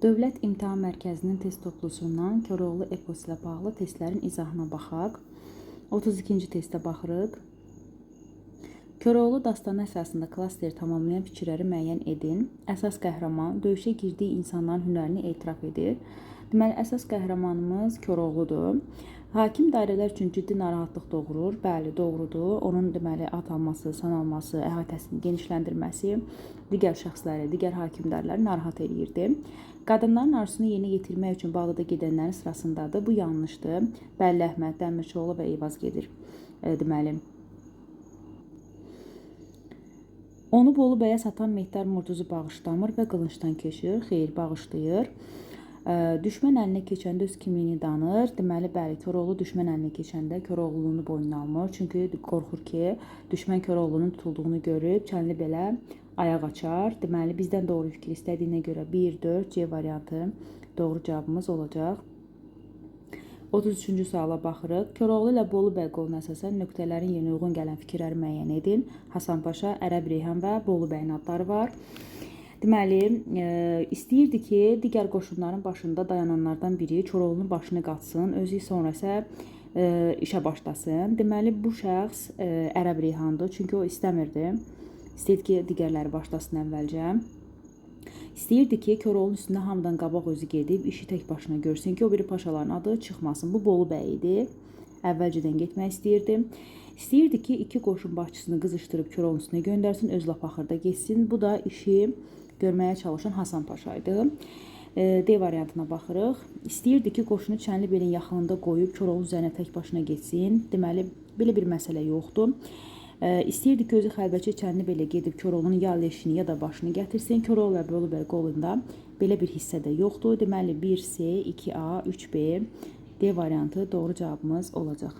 Dövlət İmtahan Mərkəzinin test toplusundan Koroğlu eposu ilə bağlı testlərin izahına baxaq. 32-ci testə baxırıq. Koroğlu dastanı əsasında klasteri tamamlayan fikirləri müəyyən edin. Əsas qəhrəman döyüşə girdiyi insanların hünərini etiraf edir. Deməli, əsas qəhrəmanımız Koroğludur. Hakim dairələr üçün ciddi narahatlıq doğurur. Bəli, doğrudur. Onun deməli at alması, san alması, əhatəsini genişləndirməsi digər şəxsləri, digər hakimdarları narahat eləyirdi. Qadınların arzusunu yerinə yetirmək üçün Bağdada gedənlərin sırasındadır. Bu yanlışdır. Bəlli Əhməd, Dəmirçioğlu və Eyvaz gedir. Deməli, onu Bolu bəyə satan Mehdər Murtuzu bağışlamır və qılıncdan keçir. Xeyr, bağışlayır. Düşmən əlinə keçəndə öz kimliyini danır. Deməli, bəli, Koroğlu düşmən əlinə keçəndə Koroğluluğunu boynuna almır. Çünki qorxur ki, düşmən Koroğlunun tutulduğunu görüb Çənli belə ayaq açar. Deməli, bizdən doğru fikir istədiyinə görə 1, 4, C variantı doğru cavabımız olacaq. 33-cü suala baxırıq. Koroğlu ilə Bolu bəy qoluna əsasən nöqtələrin yerinə uyğun gələn fikirləri müəyyən edin. Hasan Paşa, Ərəb Reyhan və Bolu bəyin adları var. Deməli, istəyirdi ki, digər qoşunların başında dayananlardan biri Koroğlunun başını qatsın, özü sonra isə işə başlasın. Deməli, bu şəxs Ərəb Reyhandır, çünki o istəmirdi. İstəyirdi ki, digərləri başlasın əvvəlcə. İstəyirdi ki, Koroğlunun üstündə hamıdan qabaq özü gedib işi tək başına görsün ki, o biri paşaların adı çıxmasın. Bu Bolu bəy idi. Əvvəlcədən getmək istəyirdi. İstəyirdi ki, iki qoşun başçısını qızışdırıb Koroğlunun üstünə göndərsin, öz lap axırda getsin. Bu da işi görməyə çalışan Hasan Paşa idi. D variantına baxırıq. İstəyirdi ki, qoşunu Çənlibelin yaxınlığında qoyub Koroğlu üzərinə tək başına getsin. Deməli, belə bir məsələ yoxdur. İstəyirdi ki, özü xəlvətcə Çənlibelə gedib Koroğlunun ya leşini, ya da başını gətirsin. Koroğlu və Bolu bəy qolunda belə bir hissə də yoxdur. Deməli, 1C, 2A, 3B, D variantı doğru cavabımız olacaq.